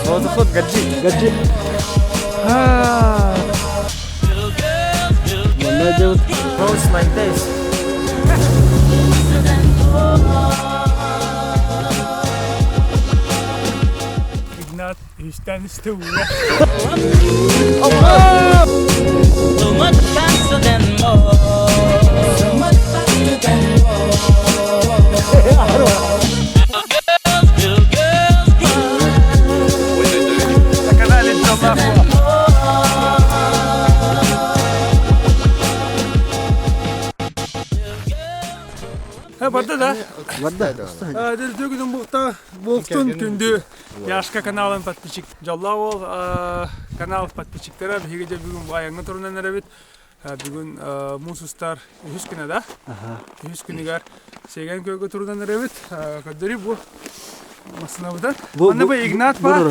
Воздуход Гаджи. Гаджи. Манна дьабыт. Rose like this. Игнат үстэн үстэ уура. So much faster than more. So much faster than more. Little girls, little girls, На канале Джаллахуа. Барда да? Барда. Дөрдөгүнүн буқта буқтун күндү Яшка каналын подписчик Жалла ол канал подписчиктара биһиги дьэ бүгүн айаҥҥа турунан эрэбит. Бүгүн муус устар үһүс күнэ да? Үһүс күнүгэр Сэгэн көлгө турунан эрэбит. Көрдөрүү бу массыынабытын. Манна бу Игнат бар.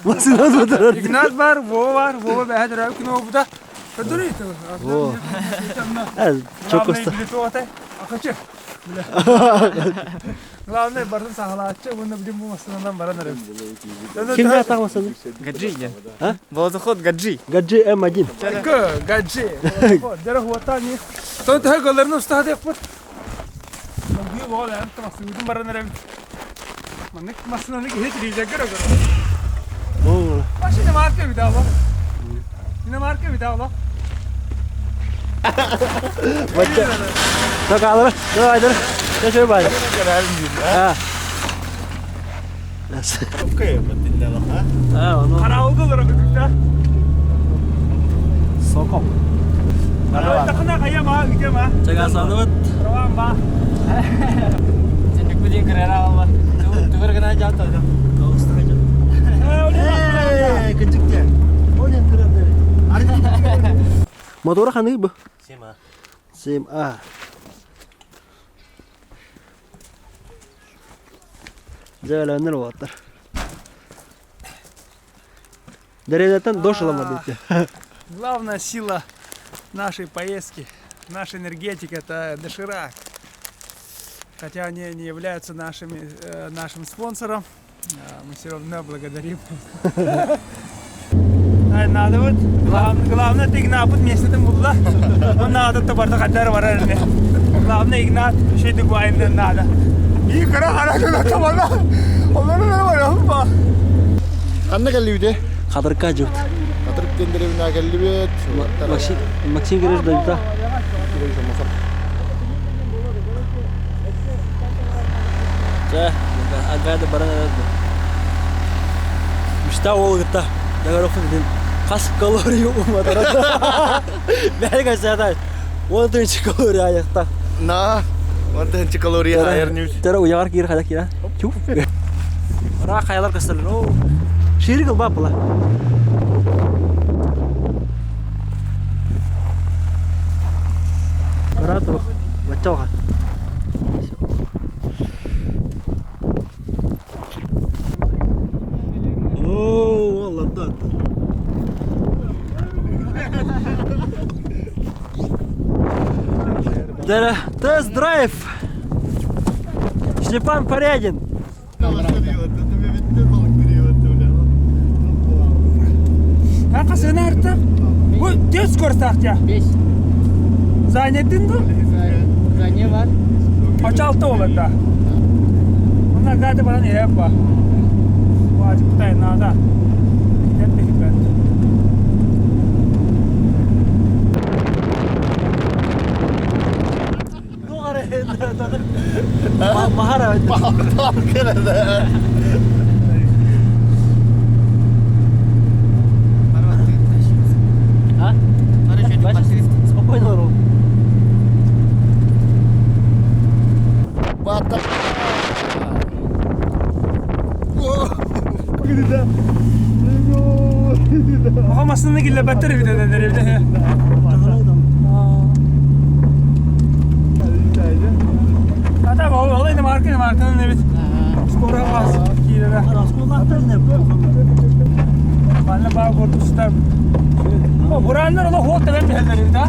Массыына турар. Игнат бар, Вова бар, Вова бэһэ төрөөбүт күнэ буолбута. Көрдөрүү. Çok usta. Акачы. Главное, бардын сахалааччы, уонна билим бу массыынанан баран эрэбит. Ким атақ массыына? Гаджи диэн. А? Воздуход Гаджи. Гаджи М1. Гаджи. Дера хуатани. Тон төһө голларын устаадыахпыт. Бу бол эн массыынатын баран эрэбит. Маннык массыынаны киһи тириизэргэ көрөр. Машина марка видала. Марка видала. Так алыр. Давай, давай. Чөчөр бай. А. А, ону. Караулга олорор да. Сокол. Тахына хайа ма, где ма? Чагасаныбыт. Раван ба. Сенник билин кырара алма. Тугар гына жата. Кычыкте. Онен кырады. Мотора ханы бу? Сема. 7А. Жайланыр оттар. Дәрәдәтен дош аламады дите. Главная сила нашей поездки, наша энергетика – это доширак. Хотя они не являются нашими, нашим спонсором, мы все равно благодарим. Ай, надо вот. Главное, главное, ты Игнат вместе там была. Ну, надо, то барда кадар барар не. Главное, Игнат, что ты гуайн надо. И кара хара кара тамана. Олар бар бар. Ханна кэллибите? Хатырка жут. Хатырык тендеребина кэллибит. Максим Максим Гриш дойда. Чэ, агада баран эрэ. Мечта ол гытта. Дагар дин. Хас калорий уматара. Бәрі касада. Он тынчы калория аяқта. На, он калория айыр ньюс. Тара уяр кир хада кира. Чуп. Ра хаялар кастар. О. Шири кыл бапла. Карату. Бачоға. О, Алладан. Тест-драйв. Степан Порядин. Хақасына арта. Бу тез көрсәк Беш. Занятын ду? Зане бар. Ачалты olur да. Onlar gadi bana ne yapma. Bu acı kutay nada. Hep de hikmet. Махара. А? Спокойно, Ром. Бата. Ohamasını gille better bir de nerede. Hatta vallahi de marka markanın evet. Skora bas. Kirere. Bana bağ gordu star. O buranlar ola hot da ben de da.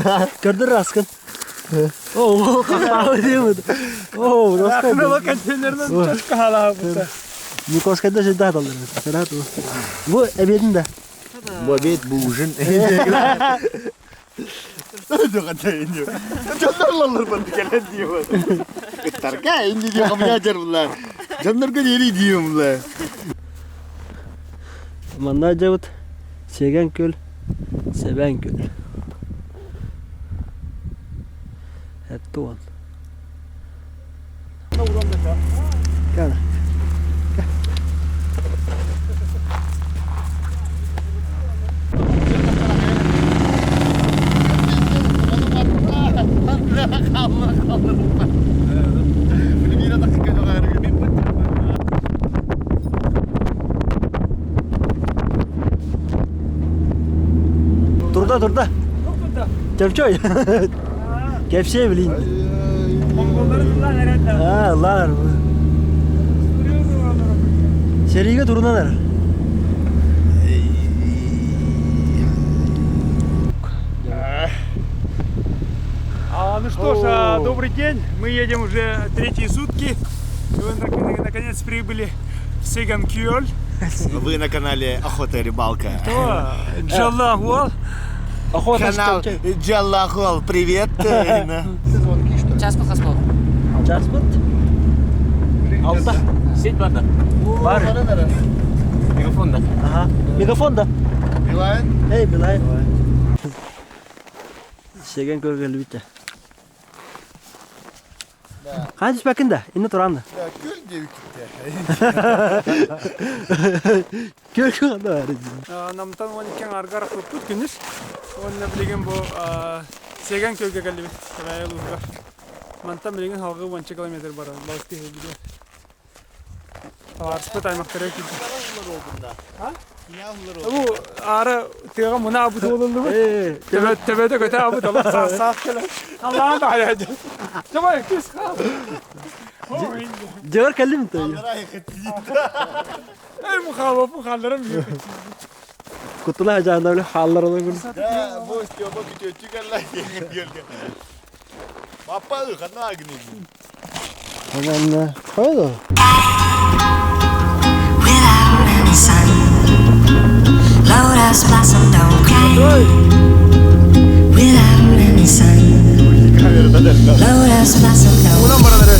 Көрдөр раскын. О, хахтаабы диэбит. О, Рахнала контейнеринэн чашка халаабыта. Никоскайда сылдьа саталлар. Сарат. Бу эбиэтин да. Бу обед, бу ужин. Дьоннор барды кэлэн диэбит. Ыттарга инди диэ хамыйаачар булла. Дьоннорго диэри диэм булла. Манна дьабыт Сиэгэн күл, Сэбээн күл. Эттуон. Кэл. Турда, турда. Чепчой. Кепсе билин. Аа, лар. Сериге турунанар. А, ну что ж, добрый день. Мы едем уже третьи сутки. Мы наконец прибыли в Сеган-Кюль. Вы на канале Охота и рыбалка. Джаллагуал. Охота Канал Джаллахол, привет. Час по хаспол. Час бут. Алта. Сеть бар да. Бар. Мегафон да. Ага. Мегафон да. Билайн? Эй, Билайн. Сеген көргөлү битте. Хаан түспэккин да, инне туран да. Күл диэбиккитте. Көл көл да бар. Намтан он иккен аргар куппут күнүс. Онна билигин бу Сеген көлгө кэллибит. Кэбээйи улууһугар. Мантан билигин халгы 10 километр бар. Балыкты биле. Табаарыспыт аймактары килди. Бу ара тыга муна абы туолуллубут. Төбө төбөтө көтө абы тола саас саас келе. Аллаһын да хайа. Давай кис хал. Дьөгөр кэллим то. Эй мухалла мухалларым. Кутула жаанда биле хааллар олор. Да, бу Степа күтүөччү кэллэ диэн Папа хана гынын. Анна, қойды. Without any sun, lotus blossom don't cry. Without any sun, lotus blossom don't Унан баран эрэ.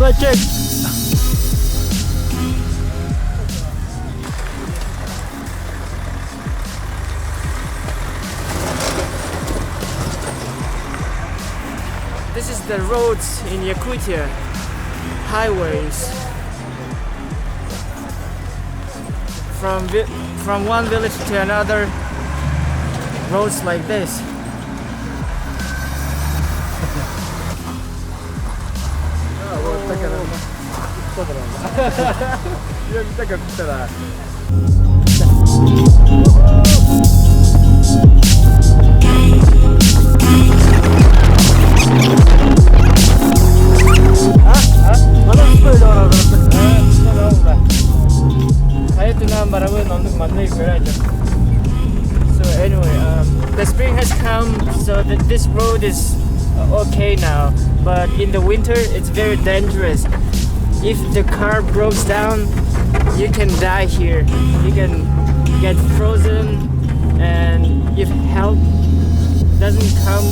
Красавчик! This is the roads in Yakutia. Highways. From one village to another, roads like this. So anyway, the spring has come, so that this road is okay now. But in the winter, it's very dangerous. If the car breaks down, you can die here. You can get frozen, and if help doesn't come,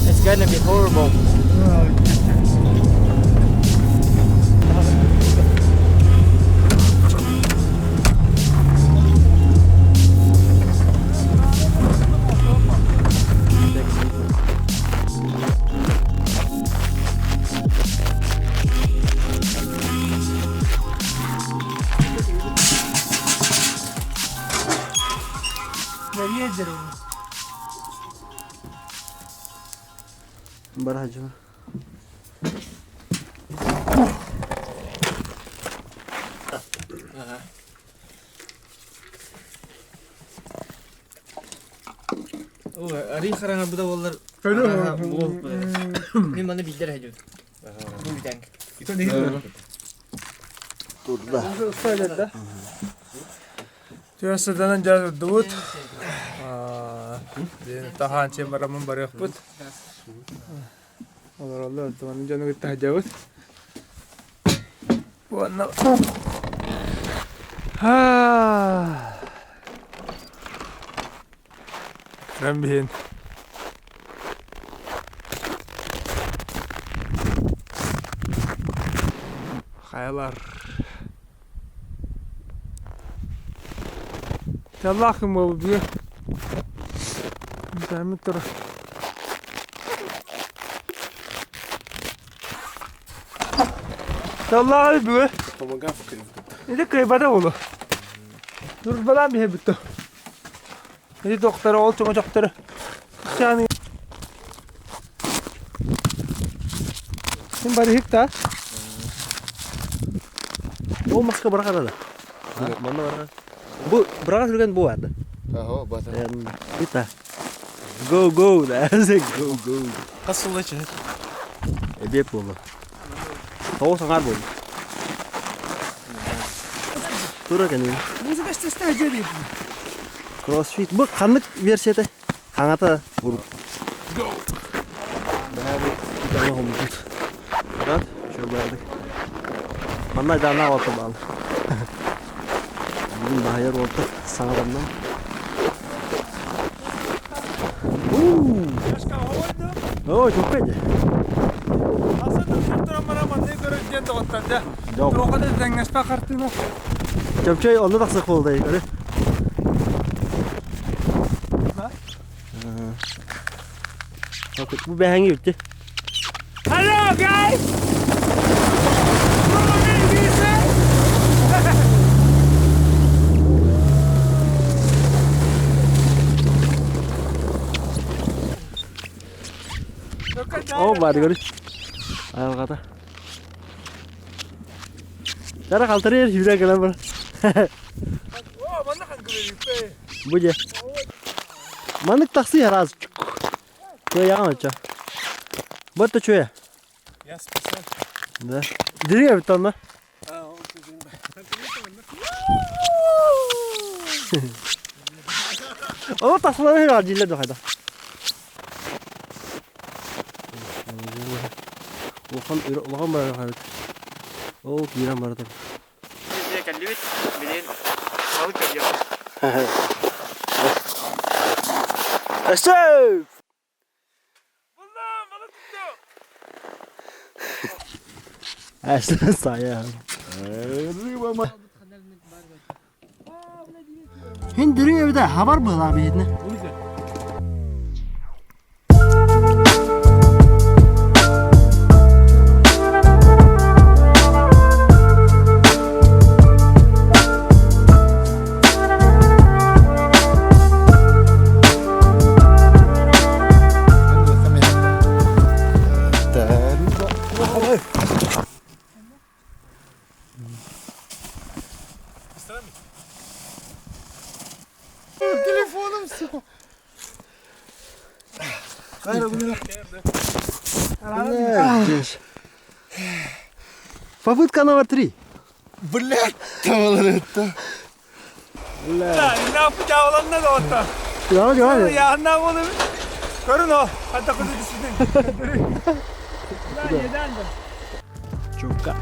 it's gonna be horrible. Сэрийэ дьэрэ Бара дьон. Арый хараҥа буда боллар. Мин маны билдер хәдүн. Бу бүтән. Турда. Түөн сыданан дьэ турдубут. Таһаан чиэн бараммын барыахпыт. Олороллор, онтон дьону кытта сылдьабыт. Уонна Көрөн биһин. Хайалар. Тыаллаах күн буолбут бүгүн. Бүтэммит турар. Тыаллаах бүгүн. Ити кыайбата буолуо. Турбалаан биһэ бүттэ. Ити доктора ол чоҥочохтору Син барыһык да? Ол маска быраҕар да. Манна быраҕар. Бу быраҕар сүргэн бу баар да. Аһо, бата. Ита. Go go да. Go go. Хас сылла чыһыт? Эбиэт буолла. Тоҕус аҥаар буолла. Тура кэнин. Музыка эстестэ дьэ Кроссфит. Бу ханнык версията? Хаҥата уруп. Бэһэбит итаны хоммутут. Рад, что баардык. Манна даана олта баал. Бүгүн баһайар олта саҥаламнан. Оо, чукка дьэ. Чөпчөй онно тахсых буолдай, көрө. Бу бэһэҥи бүттэ. Hello guys! О, баар көрү. Айылҕата. Тара халтарыйар сүүрэ кэлэн бар. Бу дьэ. Маннык тахсыы араас. Кыайаҕын оччо. Бу чуя. Да. Дириҥ эбит онно. Ол тахсылары дииллэр да хайда. Улахан улахан барар эбит. Ол киирэн барар. Кэллибит, билин балык көрүөхпүт. Өссө! Әшле сая. Хин дириҥ эбитэ хабар быһылаах биһитинэ. Телефоном все. Попытка номер 3. Блядь, tavalar это. Ne yapacağım ne de hatta. Яна жана. Ya ne oğlum. Görün o. Hatta kuzu düşürdün. Lan yeden de. Чука.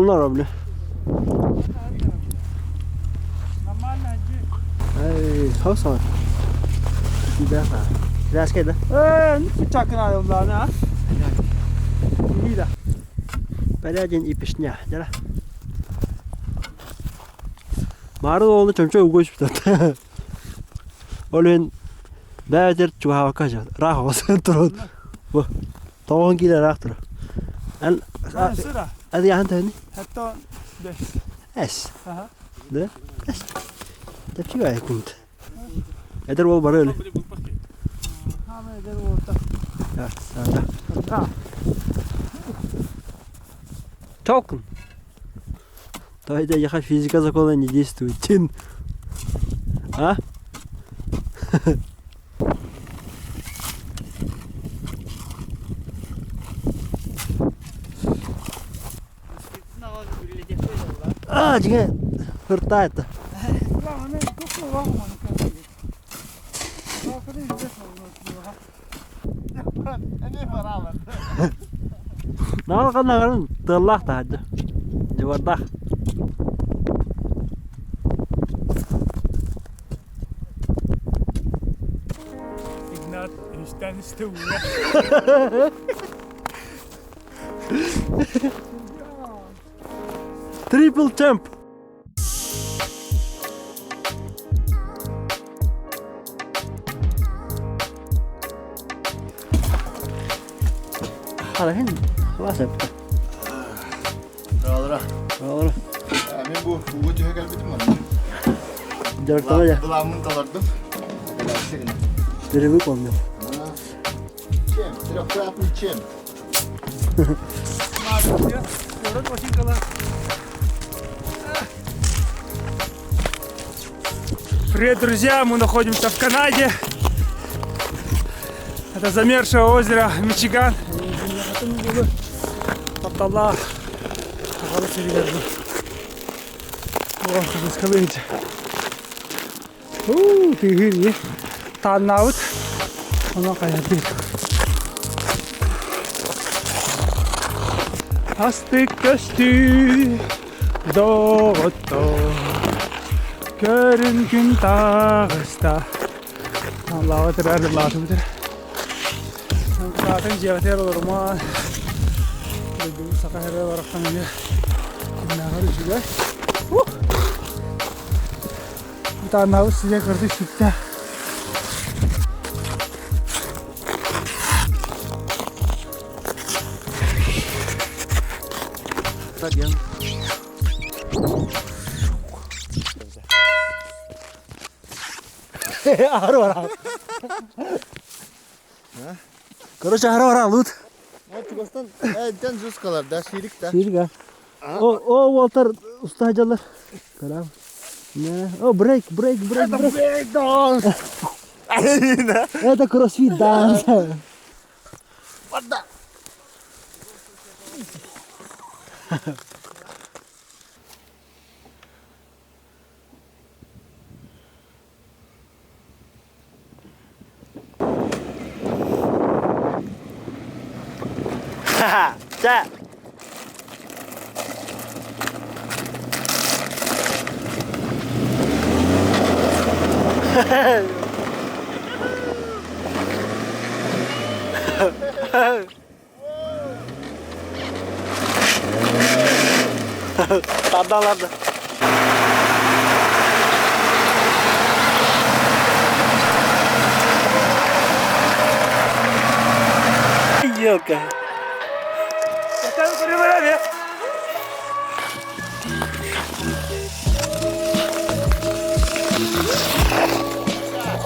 Онно роблю. Нормально, Эй, хосон. Кидаха. Краска да? Э, ну чакына юлланы, а? Ида. Поряден и пешня. Дара. Мары оны чөмчө угөшүп Ол мен бәдер чуһаакка жат. Рах осын турут. Бу. Тоғын киле рах тур. Эн Сыра. Adi яхан тәни? Хәтта беш. Эс. Ага. Да? Эс. Тепчи гай кунт. Эдер бол бар эле. Хама эдер болта. Да, да, да. Толкун. Давайте яха физика закона не действует. Тин. А? А, дьиҥэ хыртаа это. Наалҕанаҕарын тыаллаах таһырдьа. Дьыбардаах. Игнат үстэн үстэ уура. Triple jump. Хараһын хлас эппитэ. Алра. Олор Мен бу ууга түһэ кэлбитим манна. дьарыктана дьэ. Былааммын талардым. Перевыполнил. Чем? Трехкратный чем? Привет, друзья! Мы находимся в Канаде. Это замерзшее озеро Мичиган. Тапталла. Уу, тыгыр Тааннаабыт. Онон хайардыыр. Астык көстүү доҕоттор Көрүн күн таҕыста Аллаҕа тирээр лаатыбытыр. Лаатын дьиэҕитигэр олорумаан. Дойдубут саха сирэ барахсан эмиэ кимнээҕэр үчүгэй. Тааннаабыт сигэ кырдьык сүттэ. Аһара Короче, аһара лут. Вот чугастан эдден жускалар да, ширик да. Сирга. О, о, Уолтер, уста дьаллар. Карам. Не. О, брейк, брейк, брейк, брейк. Брейк данс. Это кроссфит данс. Вода. Чэ. Тардаларды. Елка.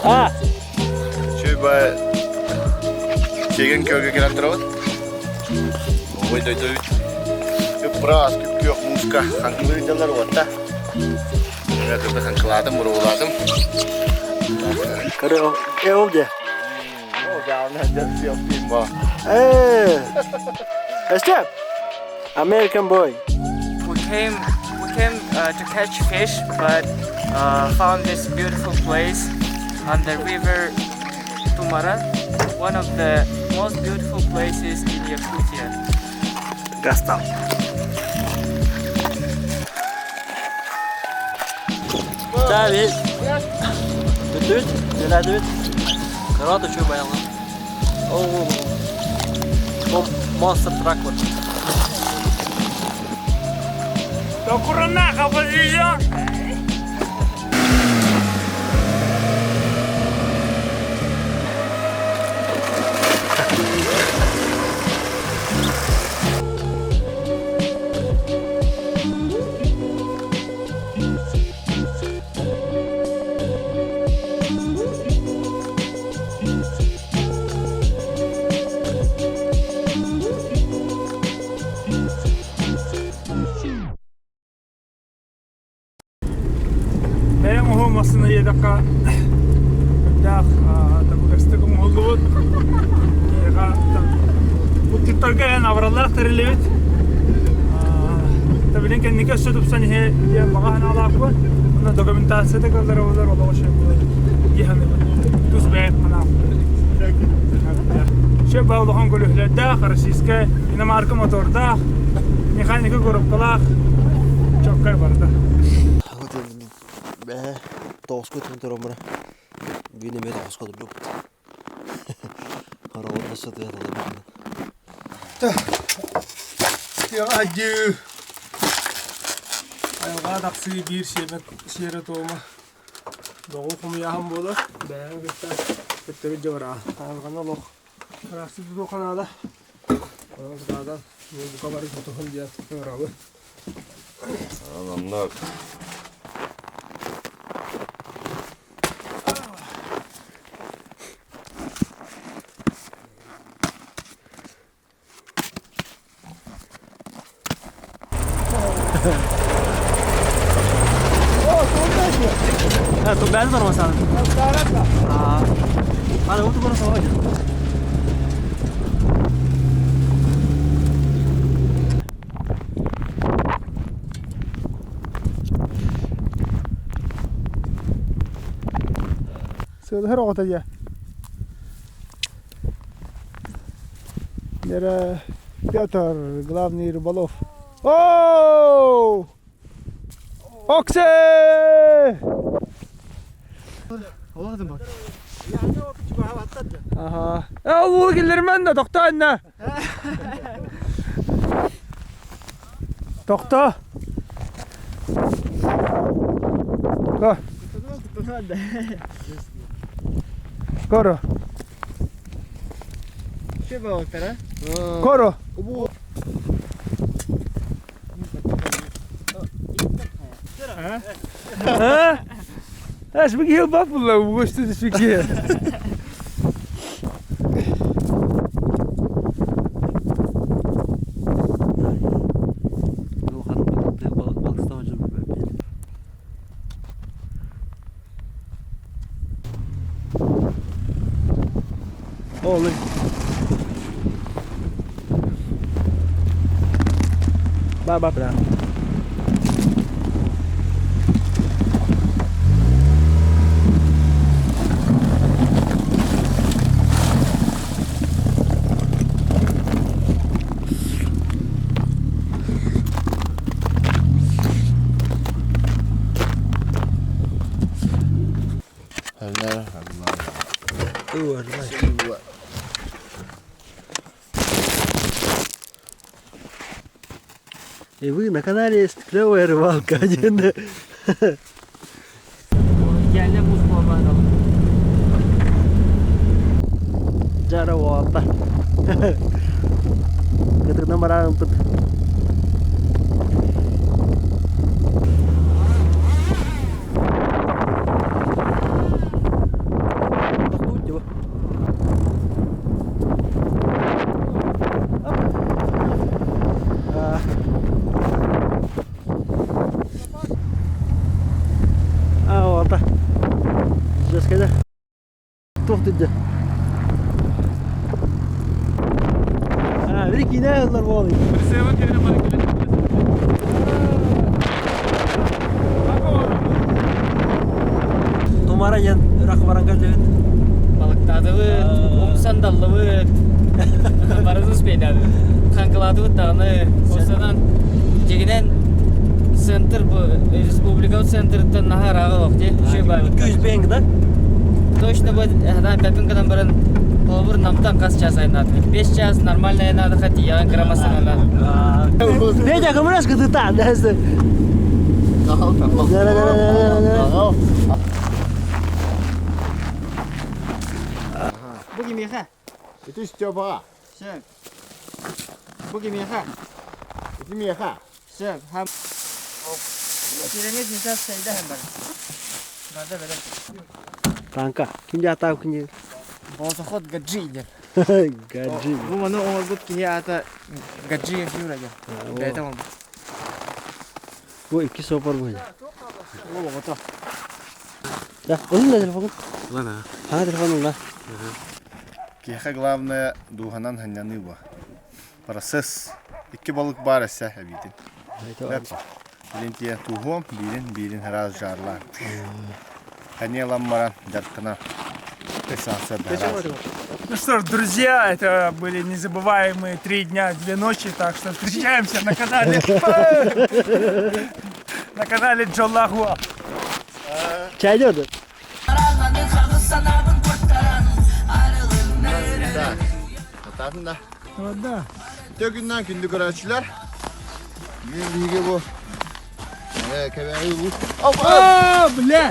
А, Чүй бай чеген көлгө келен турабыт. Ой дой дой. Ыппыраас күп-күөх мууска хаҥкылыы дьаллар уотта. Мен хаҥкылаатым, уруулаатым. Короче, э, где? О, главное, Э, Степ! American boy. We came to catch fish, but found this beautiful place on the river Tumara, one of the most beautiful places in Yakutia. Гастал. Tabi. Бүттүбүт, үлэлээтибит. Кыра үчүгэй байалга. Оо, Monster truck бар. Токурунаха подвезем! Бэйэм уһун массыына диэтэххэ, үрдээх табыгастык оҥоһуллубут. Киһиэхэ булчуттарга эн абыраллаах тэриллибит. Табилин кэнники өссө тупсан иһэ диэн баҕа санаалаахпын. Уонна документацията кыллара буолар олоҕу шөп буолар дии саныыбын. Тус бэйэм санаам. Шөп баа улахан көлөһөлөрдөөх, российскай иномарка мотордаах, механика коробкалаах чоккай барда. Бээ, тоҕуска түһэн туран Бүгүн эмиэ тоҕуска турдубут. Хороҕор сытыа талабын. Адьыы. Айылҕа тахсыы биир сиэрэ-туома доҕу хомуйааһын буолар. Бэйэҥ кытта төттөрү дьыбараа. Айылҕаны олох ыраастыы тутуохха наада. Онон сатаатан бука бары тутуһун диэн ыҥырабын. Онно Tu bel dormasan. Hadi otur bana savaş. Сыалыһар оҕото дьэ. Лера Петр, главный рыболов. Оу! Оксе! Ага. Ол киллермен да тохто анна. Тохто. Го. Коро. Коро. А? Аш бу киһи бап булла угусту түспүкки. Олы. Ba ba bra. И вы на канале Клевая рыбалка один. Кэллэ муус буолбатах. Жара уолта. Кытыгынан бараампыт. Тохтуут дьэ А, уолта. Жескеде. Туох дидде. А, бiri киинэ ыллар буолый. Тумара диэн үрэх баран кэллибит. Балыктаатыбыт, умсан даллыбыт, барытын успейдаатыбыт. Хаҥкылаатыбыт даҕаны, осанан дьигинэн Центр бу республика центрыттан наһаа ырааҕа олох дии. Үчүгэй баайбыт. 200 бэнг да? Точно бу хатаан пепинкадан баран холобур Намтан хас час айнаатыбыт? 5 час нормально айнаатыха тиийэҕин кыра массыынанан. Петя, көмөлөс кытыта. Бу кимиэхэ? Ити Степаҕа. Сөп. Бу кимиэхэ? Ити миэхэ. Сөп. Хам. Сирэҥэ сейчас сайдаһын бар. Барда бэлэм. Танка. Ким дьаатаав кини? Болсоход Гаджи диэн. Гаджи. Бу маны оҥорбут киһи аата Гаджиев Юра диэн. Бэйэтэ оҥорбут. Бу икки сопор бу. Ол оҕото. Да, ылын да телефон. Ха, телефон ылла. Киһиэхэ главное дууһанан сынньаныы буо. Процесс. Икки балык баар эссе эбиитин. Билин тиэ тууһуом, биирин биирин араас жаарлаан. Ханьыалан баран дьарыктанар. Ну что ж, друзья, это были незабываемые 3 дня, 2 ночи, так что встречаемся на канале на канале Джоллагуа. Чай идет. Так. Атаатын да. Да. Төгүннэн күндү көрөөччүлэр. Бүгүн биһиги бу кэбээйи улуус. А, бля!